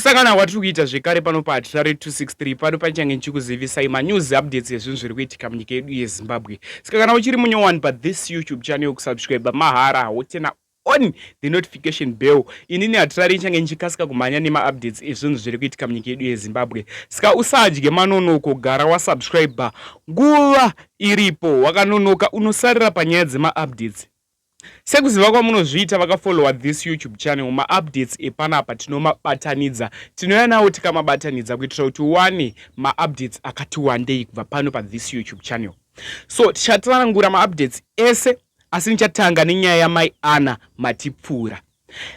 Kusangana kwatiri kuita zvekare pano paHatirare 263 pano panichange ndichikuzivisai manews updates ezvinhu zviri kuitika munyika yedu yeZimbabwe. Saka kana uchiri munyowani pathis YouTube channel kusubscribe mahara wotena on the notification bell. Inini Hatirare nichange ndichikasika kumhanya nemaupdates ezvinhu zviri kuitika munyika yedu yeZimbabwe. Saka usadye manonoko, gara wasubscribe nguva iripo. Wakanonoka unosarira panyaya dzemaupdates. Sekuziva kwamunozviita vakafollowa this YouTube channel, maupdates epanapa tinomabatanidza. Tinouya nawo tikamabatanidza kuitira kuti uwane maupdates akati wandei kubva pano pathis YouTube channel. So tichatsanangura maupdates ese asi ndichatanga nenyaya yamai Anna Matipfuura.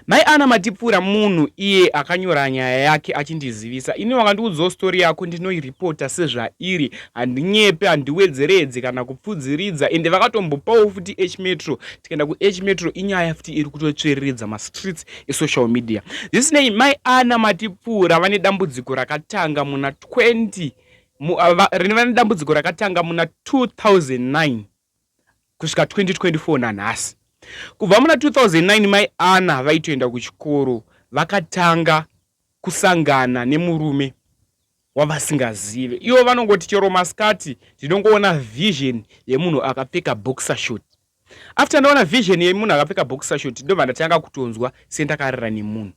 Mai Anna Matipfuura munhu iye akanyora nyaya yake achindizivisa. Ini wakandiudzawo story yako ndinoiripota sezvairi, handinyepe, handiwedzeredze kana kupfudziridza. Ende vakatombopawo futi H Metro, tikaenda kuH Metro inyaya futi iri kutotsviriridza mastreets esocial media. Zvisinei, Mai Anna Matipfuura vane dambudziko rakatanga muna 20 vane dambudziko rakatanga muna 2009 kusvika 2024 nanhasi. Kubva muna 2009 mai Anna vaitoenda kuchikoro vakatanga kusangana nemurume wavasingazive. Ivo vanongoti chero masikati ndinongoona vision yemunhu akapfeka boxer short. After ndaona vision yemunhu akapfeka boxer short ndobva ndatanga kutonzwa sendakarara nemunhu.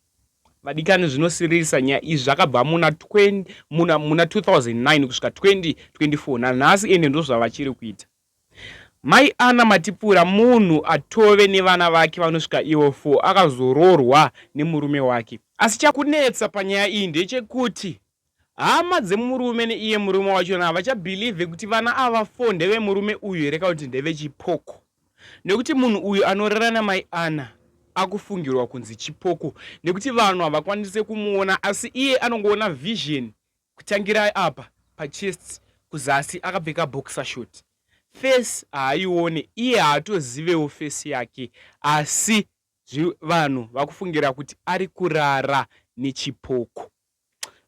Vadikani zvinosiririsa nyaya izvi zvakabva muna 20, muna, muna 2009 kusvika 2024 nanhasi ende ndozvavachiri kuita. Mai Anna Matipura munhu atove nevana vake vanosvika ivo 4 akazoroorwa nemurume wake. Asi chakunetsa panyaya iyi ndechekuti hama dzemurume neiye murume wachona havachabhilivhe kuti vana ava 4 ndevemurume uyu here kana kuti ndevechipoko. Nekuti munhu uyu anorara namai Anna akufungirwa kunzi chipoko nekuti vanhu havakwanise kumuona asi iye anongoona vision kutangira apa pachest kuzasi akapfeka boxer short. Face haaione iye haatozivewo face yake asi vanhu vakufungira kuti ari kurara nechipoko.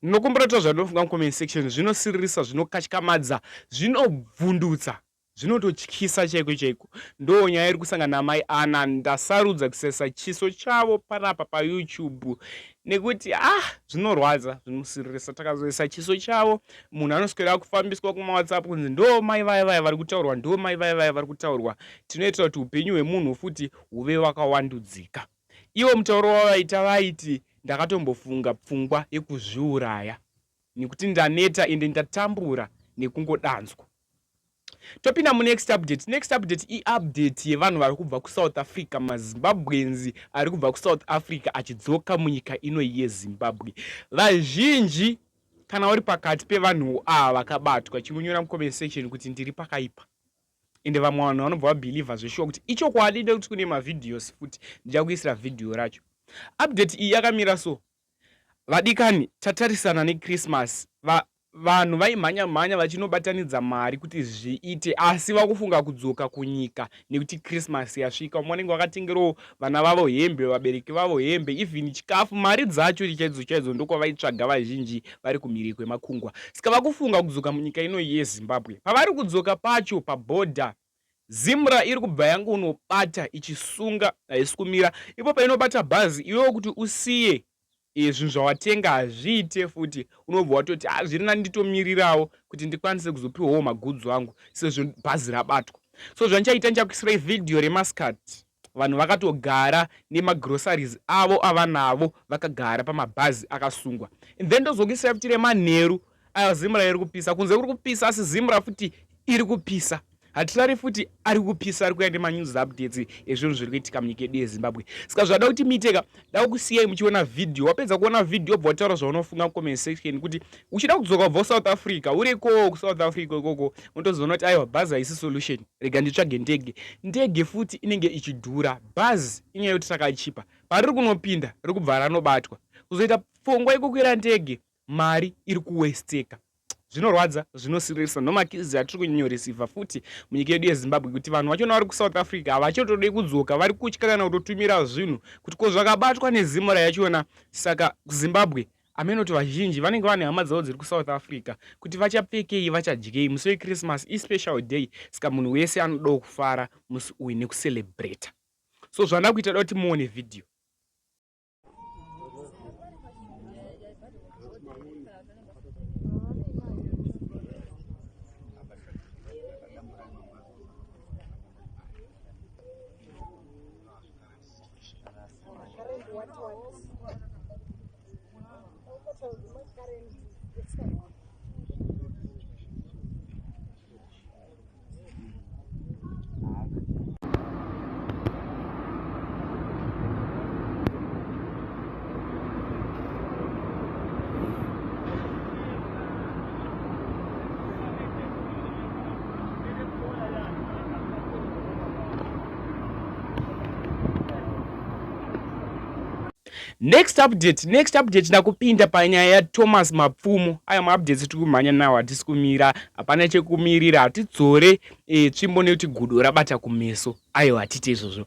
Ndinokumbira kutaura zvandinofunga mucomment section zvinosiririsa zvinokatyamadza zvinobvundutsa. Zvinototyisa chaiko chaiko. Ndoo nyaya iri kusangana namai Anna ndasarudza kusaisa chiso chavo panapa paYouTube nekuti ah zvinorwadza zvinosiririsa takazoisa chiso chavo munhu anoswera akufambiswa kumaWhatsApp kunzi ndoo mai vaya vaya vari kutaurwa ndoo mai vaya vaya vari kutaurwa tinoitira kuti upenyu hwemunhu futi huve wakawandudzika. Ivo mutauro wavaita vaiti ndakatombofunga pfungwa yekuzviuraya nekuti ndaneta ende ndatambura nekungodanzwa. Topinda munext update. Next update iupdate yevanhu vari kubva kuSouth Africa, maZimbabweans ari kubva kuSouth Africa achidzoka munyika ino yeZimbabwe. Vazhinji kana uri pakati pevanhu ava vakabatwa, chingonyora mucomment section kuti ndiri pakaipa. Ende vamwe vanhu vanobva vabhilivha zveshuwa kuti ichokwadi nekuti kune mavideos futi, ndichakuisira vhidhiyo racho. Update iyi yakamira so. Vadikani, tatarisana neChristmas. Va, vanhu vaimhanya mhanya vachinobatanidza mari kuti zviite asi vakufunga kudzoka kunyika nekuti Christmas yasvika. Vamwe vanenge vakatengerawo vana vavo hembe, vabereki vavo hembe, even chikafu. Mari dzacho chaidzo chaidzo ndokwavaitsvaga vazhinji vari kumhiri kwemakungwa. Saka vakufunga kudzoka munyika ino yeZimbabwe. Pavari kudzoka pacho pabhodha Zimra iri kubva yangonobata ichisunga haisi kumira ipo painobata bhazi iwewe kuti usiye e, zvinhu zvawatenga hazviite futi unobva watoti ah zviri nani nditomirirawo kuti ndikwanise kuzopiwawo magudzo angu sezvo bhazi rabatwa so zvandichaita ndichakuisirai vhidhiyo remascat vanhu vakatogara nemagroceries avo avanavo vakagara pamabhazi akasungwa and then ndozokuisirai futi remanheru Aya Zimra iri kupisa kunze kuri kupisa asi Zimra futi iri kupisa. Hatirari futi ari kupisa ari kuya nemanews updates ezvinhu zviri kuitika munyika yedu yeZimbabwe. Saka zvada kuti muite ka da kusiyai muchiona video. Wapedza kuona video wobva wataura zvaunofunga mucomment section kuti uchida kudzoka kubva kuSouth Africa uri ikoko kuSouth Africa ikoko unotozoona kuti aiwa bhazi haisi solution. Rega nditsvage ndege. Ndege futi inenge ichidhura. Bhazi inyaya yekuti rakachipa. Pariri kunopinda riri kubva ranobatwa. Kuzoita pfungwa yekukwira ndege mari iri kuwesteka zvinorwadza zvinosiririsa ndomakizi atiri kunyanyoreceiva futi munyika yedu yezimbabwe kuti vanhu vachona vari kusouth africa havachotode kudzoka vari kutya kana kutotumira zvinhu kuti ko zvakabatwa nezimura yachona saka kuzimbabwe ameno kuti vazhinji vanenge vane hama dzavo dziri kusouth africa kuti vachapfekei vachadyei musi wechristmas ispecial day saka munhu wese anodawo kufara musi uyu nekucelebrata so zvanda kuita da kuti muone vhidhiyo. Next update, next update ndakupinda panyaya yaThomas Mapfumo. Aya maupdates tiri kumhanya nawo, hatisi kumira, hapana chekumirira, hatidzore e, tsvimbo nekuti gudo rabata kumeso. Aiwa, hatite izvozvo.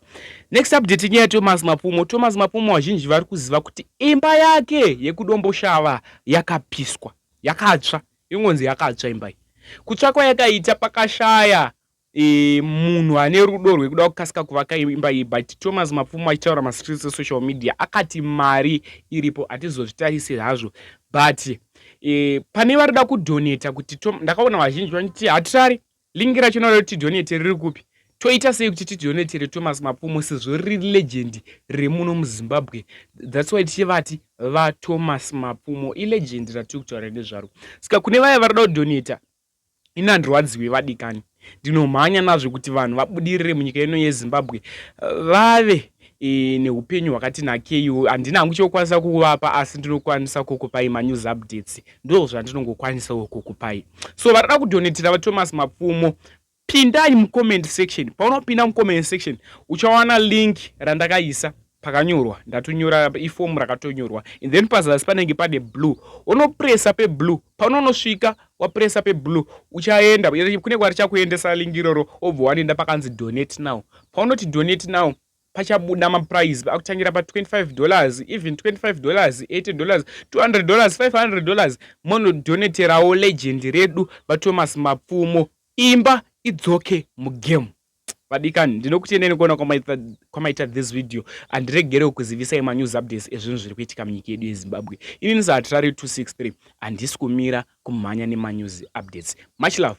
Next update inyaya yaThomas Mapfumo. Thomas Mapfumo vazhinji vari kuziva kuti imba yake yekuDomboshava yakapiswa, yakatsva, ingonzi yakatsva imba iyi. Kutsva kwayakaita pakashaya e, munhu ane rudo rwekuda kukasika kuvaka imba iyi, but Thomas Mapfumo achitaura mastreets esocial media akati mari iripo, hatizozvitarise hazvo, but e, pane varida kudonata kuti ndakaona vazhinji vanoti hatirari link racho naro kuti tidonate riri kupi, toita sei kuti tidonatere Thomas Mapfumo sezvo riri legend remuno muZimbabwe. That's why tichivati vaThomas Mapfumo ilegend ratiri kutaura nezvaro. Saka kune vaya varida kudonata, ini handirwadziwi vadikani, ndinomhanya nazvo kuti vanhu vabudirire munyika ino yeZimbabwe, vave e, neupenyu hwakati nakeiwo. Handina hangu chokukwanisa kuvapa, asi ndinokwanisa kukupai manews updates, ndo zvandinongokwanisawo kukupai. So varida kudonetera vaThomas Mapfumo, pindai mucomment section. Paunopinda mucomment section uchawana link randakaisa pakanyorwa, ndatonyora ifomu rakatonyorwa, and then pazasi panenge pane blue, unopresa peblue. Paunonosvika wapresa peblue, uchaenda kune kwarichakuendesa link iroro, obva wanoenda pakanzi "Donate now". Paunoti "Donate now", pachabuda maprice akutangira pa$25, even $25, $80, $200, $500. Monodonaterawo legend redu vaThomas Mapfumo, imba idzoke mugame. Vadikani, ndinokutendeni kuona kwamaita this video. Handiregerewo kuzivisai manews updates ezvinhu zviri kuitika munyika yedu yeZimbabwe. Inini saHatirari 263 handisi kumira kumhanya nemanews updates. Much love.